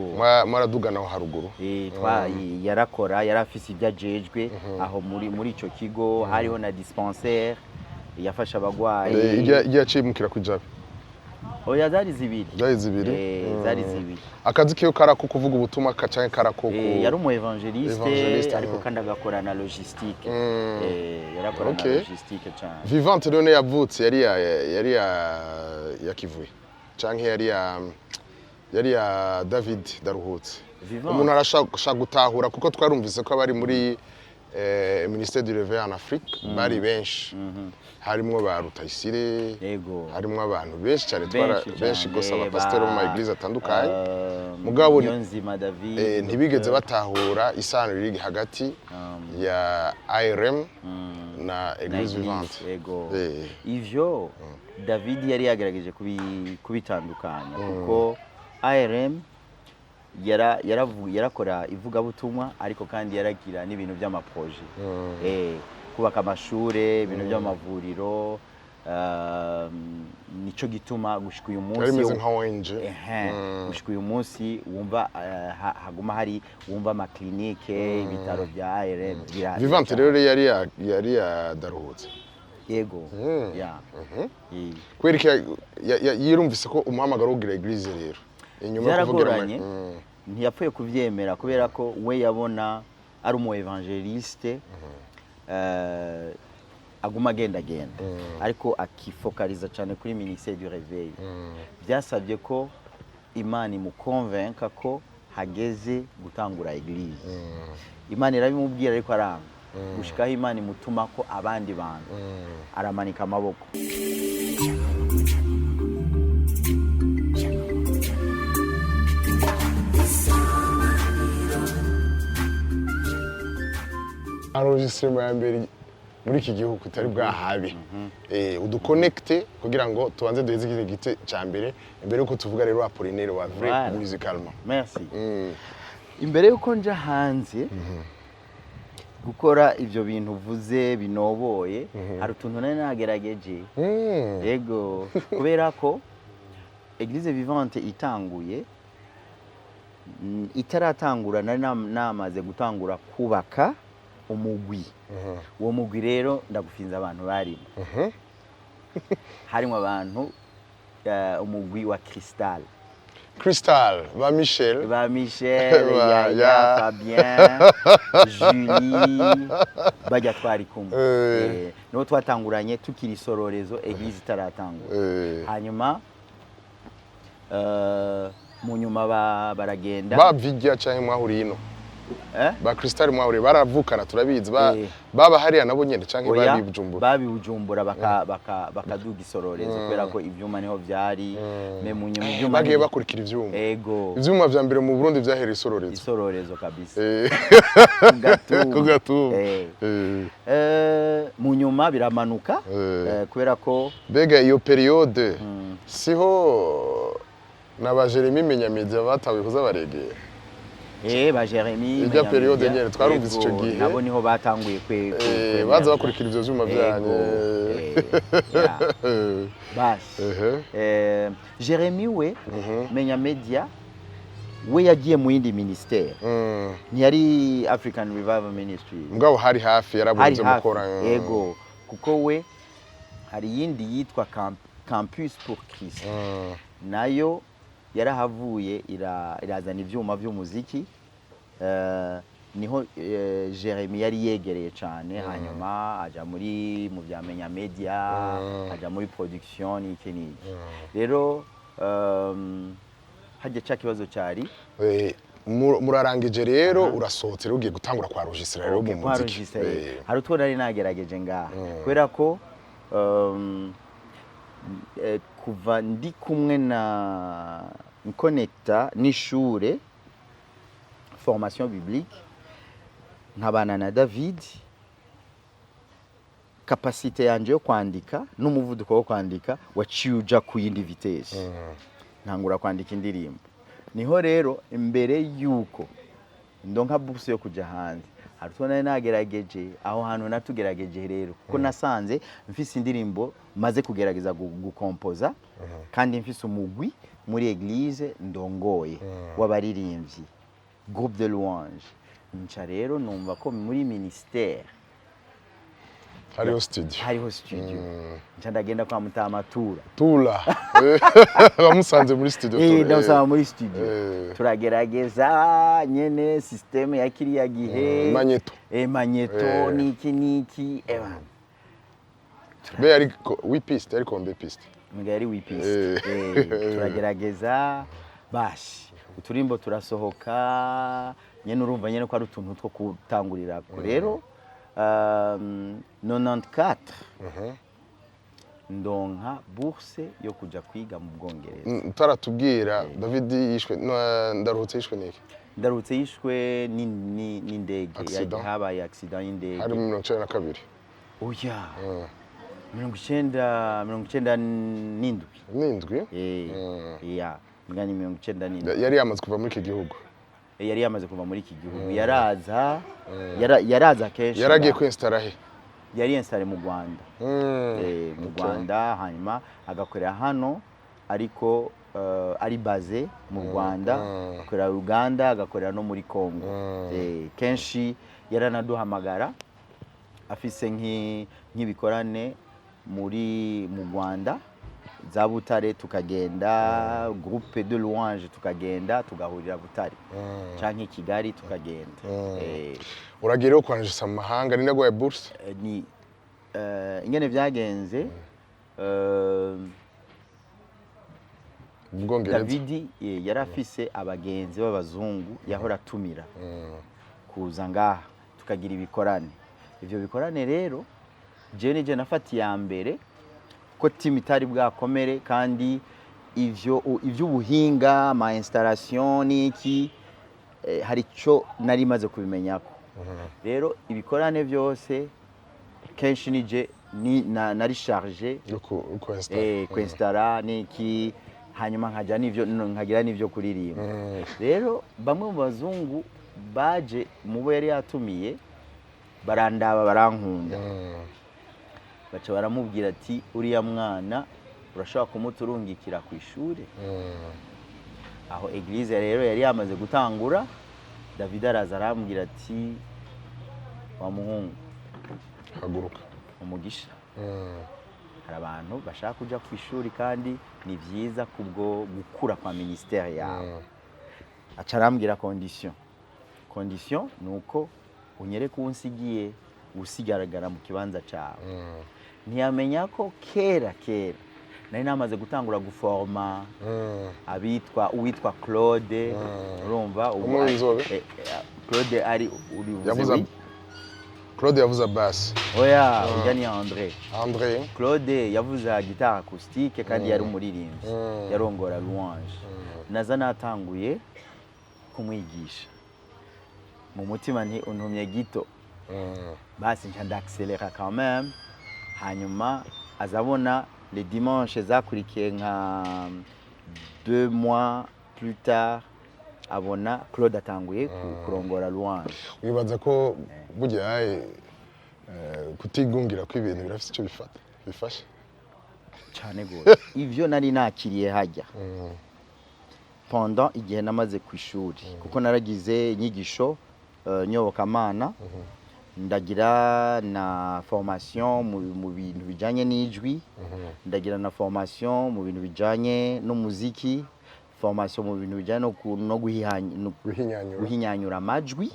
Mwaradugana aho haruguru? Yarakora, yari afise ibyo ajejwe aho muri ico kigo. Hariho na dispensaire yafasha abagwayi. Ijya yacimukira kwijabe? Oya, zari zibiri. Zari zibiri. Zari zibiri. Akazi kiyo karako kuvuga ubutumwa canke karako Yari umu évangéliste, Évangéliste, ariko kandi agakora na logistique. Yarakora na logistique cyane. Vivante none yavutse yari ya Kivuye canke yari ya David Daruhutse? Vivante. Umuntu arashaka gutahura, kuko twarumvise ko abari muri Ministère du Réveil en Afrique bari benshi, harimwo ba Rutayisire, harimwo abantu benshi cyane, Benshi cyane, benshi gose, abapasiteri bo mu ma église atandukanye. Mugabo Niyonzima David, ntibigeze batahura isano riri hagati ya ARM na na Église Église, Vivante. Yego. Ivyo David yari yagerageje kubitandukanya, kuko ARM yarakora ivugabutumwa, ariko kandi yaragira n'ibintu by'ama projets, kubaka amashure, ibintu by'amavuriro. Nico gituma gushika uyu munsi Yari imeze nka ONG. Ehe, gushika uyu munsi wumva haguma hari, wumva ama cliniques, ibitaro bya ARM Vivante rero yari yadaruhutse. Yego, ya. Kubera iki yirumvise ko umuhamagaro wo kugira église rero inyuma yo kuvugira Byaragoranye. Ntiyapfuye kubyemera, kubera ko we yabona ari umu évangéliste, aguma agendagenda, ariko akifokaliza cyane kuri Ministère du Réveil. Byasabye ko Imana imukonvenka ko hageze gutangura église. Imana irabimubwira, ariko aranga, gushikaho Imana imutuma ko abandi bantu, aramanika amaboko. Enregistrement ya mbere muri iki gihugu itari bwahabe. Uduconnecte kugira ngo tubanze duheze iki gice cya mbere imbere yuko tuvuga rero Apollinaire wa vrai Voilà. musicalement. Merci. Imbere yuko nja hanze gukora ibyo bintu uvuze binoboye, hari utuntu nari nagerageje. Yego, kubera ko Église Vivante itanguye, itaratangura, nari namaze gutangura kubaka umugwi. Uwo mugwi rero, ndagufinza abantu barimo, harimo abantu, umugwi wa Cristal. Crystal ba Michel. Ba Michel, Ba- Yaya, ya. Fabien, Julie, bajya twari kumwe. Nibo twatanguranye tukiri Isororezo, église itaratangura. Hanyuma mu nyuma baragenda. Ba Vigia canke mwahuriye ino? Eh? Ba Crystal mwahuriye, baravukana turabizi, ba baba hariya nabo nyene canke Oya, babi Bujumbura? Babi Bujumbura, bakaduga Isororezo, kubera ko ivyuma niho vyari. Mais mu nyuma ivyuma Bagiye bakurikira ivyuma. Ego. Ivyuma vya mbere mu Burundi vyahereye Isororezo. Isororezo kabisa. Ku Gatumba. Ku Gatumba. Mu nyuma biramanuka, kubera ko Mbega iyo période siho na ba Jeremy Menyamidia batawe kuza baregera? Ba Jeremy Ijya Menyamidia, période nyene twarumvise ico ego, gihe. Nabo niho batanguye Baza kwemerera. bakurikira ivyo vyuma vyanyu. Ya. Basi. Jeremy we Menya Media we yagiye mu yindi ministère, ntiyari African Revival Ministries. Mugabo hari hafi, Hari yarabunze hafi. mukora. Yego, kuko we hari iyindi yitwa Campus pour Christ, nayo yarahavuye irazana ivyuma vy'umuziki. Niho Jeremy yari yegereye cyane, hanyuma aja muri mu bya Menya Media, aja muri production n'iki n'iki. Rero hajya ca kibazo cyari Murarangije rero, urasohotse rero, ugiye gutangura kwa registra rero mu kwa muziki. registre. Hari utwo nari nagerageje ngaha, kubera ko kuva ndi kumwe na nkonekta n'ishure formation biblique, nkabana na David, capacité yanje yo kwandika n'umuvuduko wo kwandika waciye uja ku yindi vitesse, ntangura kwandika indirimbo. Niho rero imbere yuko ndonka bourse yo kuja hanze, hari utwo nari nagerageje aho hantu natugerageje rero, kuko nasanze mfise indirimbo maze kugerageza gukompoza, kandi mfise umugwi muri église ndongoye w'abaririmbyi, groupe de louange. Nca rero numva ko muri ministère Hariho studio. Hariho studio. Nca ndagenda kwa Mutamatura. Tula bamusanze muri studio. Tula. Ndamusaba muri studio. Turagerageza nyene système ya kiriya gihe. Magnéto. Magnéto. Niki niki, Be yari huit pistes, yari combien piste? Mbwa yari huit pistes. Turagerageza. Bashi uturimbo turasohoka nyene, urumva nyene ko ari utuntu two gutangurirako. Rero 94 ndonka bourse yo kuja kwiga mu Bwongereza. Utaratubwira David yishwe no, Ndaruhutse yishwe niki? Ndaruhutse yishwe n'indege. Accident. Habaye accident y'indege. Hari mu 92? Oya, 97. N'indwi. Eh, ya mbwa ni 97. Yari yamaze kuva muri iki gihugu? Yari yamaze kuva muri iki gihugu, yaraza yaraza kenshi. Yaragiye Ngaha. kwinstara he? Yari installé mu Rwanda. Mu Rwanda, hanyuma agakorera hano, ariko ari basé mu Rwanda, agakorera Uganda, agakorera no muri Congo. Kenshi yaranaduhamagara afise nk'ibikorane muri mu Rwanda za Butare, tukagenda, groupe de louange, tukagenda tugahurira Butare canke Kigali tukagenda. Uragiye rero kwanjisa mu mahanga, ni naguhaye bourse? Ni ingene vyagenze, Mu Bwongereza. Davidi yari afise abagenzi b'abazungu yahora atumira kuza ngaha tukagira ibikorane. Ivyo bikorane rero jewe nije nafata iya mbere, ko team itari bwakomere, kandi ivyo ivy'ubuhinga, ama installation n'iki, hari ico nari maze kubimenyako. Rero ibikorane byose kenshi nije nari chargé yo kwinstara. Kwinstara n'iki, hanyuma nkaja n'ivyo nkagira n'ivyo kuririmba. Rero bamwe mu bazungu baje mu bo yari yatumiye barandaba, barankunda, baca baramubwira ati: "Uriya mwana urashobora kumuturungikira ku ishuri." Aho église rero yari yamaze gutangura, David araza arambwira ati: "Wa muhungu, Haguruka. umugisha, hari abantu bashaka kuja ku ishuri kandi ni byiza kubwo gukura kwa ministère yawe." Aca arambwira condition: "Condition ni uko unyereka uwo unsigiye usigaragara mu kibanza cyawe." Ntiyamenya ko kera kera nari namaze gutangura guforma abitwa uwitwa Claude, urumva ubu Umwe w'inzobe? Claude ari urivuze. Yavuze Claude yavuze basse. Oya, urya ni André. André. Claude yavuze guitare acoustique kandi yari umuririmbyi, yarongora louange. Naza natanguye kumwigisha, mu mutima nti: "Untumye gito." Basi nca ndaccélera quand même. Hanyuma azabona les dimanches zakurikiye, nka 2 mois plus tard, abona Claude atanguye kurongora louange. Wibaza ko burya kutigungira kw'ibintu birafite icyo bifata bifasha? Cyane gose. Ivyo nari nakiriye hajya pendant igihe namaze ku ishuri, kuko naragize inyigisho nyobokamana, ndagira na formation mu bintu bijanye n'ijwi, ndagira na formation mu bintu bijanye n'umuziki, formation mu bintu bijanye no guhinyanyura. Guhinyanyura amajwi.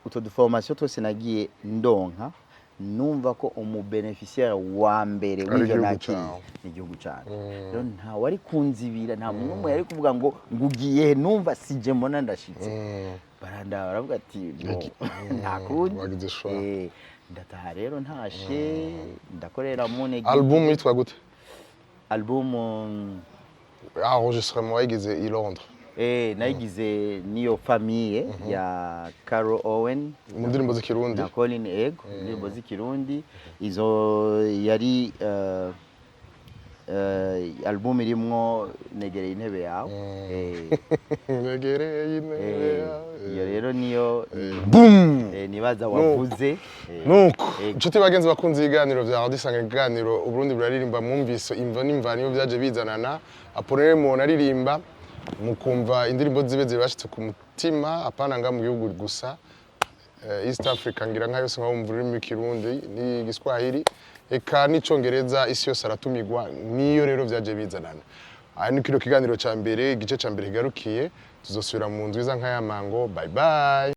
Utwo duformation twose nagiye ndonka, numva ko umubénéficiaire wa mbere Ari w'ivyo igihugu nakiriye cawe. ni igihugu canje. Rero nta wari kunzibira, nta muntu n'umwe yari kuvuga ngo ugiye he? Numva sije mbona ndashitse, barandaba baravuga ati: "Bon, nta kundi." Wagize choix. Ndataha rero, ntashe ndakorera mu negi. Album yitwa gute? Album Enregistrement wayigize i Londres? Nayigize niyo famille ya Carol Owen. Mu ndirimbo z'ikirundi? Na Colin, ego, indirimbo z'ikirundi. Izo yari album irimwo Negereye intebe yawe. Negereye intebe yawe. Iyo rero niyo Boom. Nibaza wavuze. Nuko Ego. inshuti bagenzi bakunze ibiganiro bya Radio Isanganiro, ibiganiro Uburundi buraririmba, mwumvise imvo n'imvano iyo byaje bizanana. Apollinaire umuntu aririmba, mukumva indirimbo zibe zibashitse ku mutima, apana nga mu gihugu gusa, East Africa ngira nka yose, nka wumva ururimi rw'ikirundi n'igiswahili eka n'icongereza, isi yose aratumigwa. Niyo rero byaje bizanana. Aha ni kino kiganiro ca mbere, igice ca mbere kigarukiye. Tuzosubira mu nzu iza nk'aya mango. Bye bye.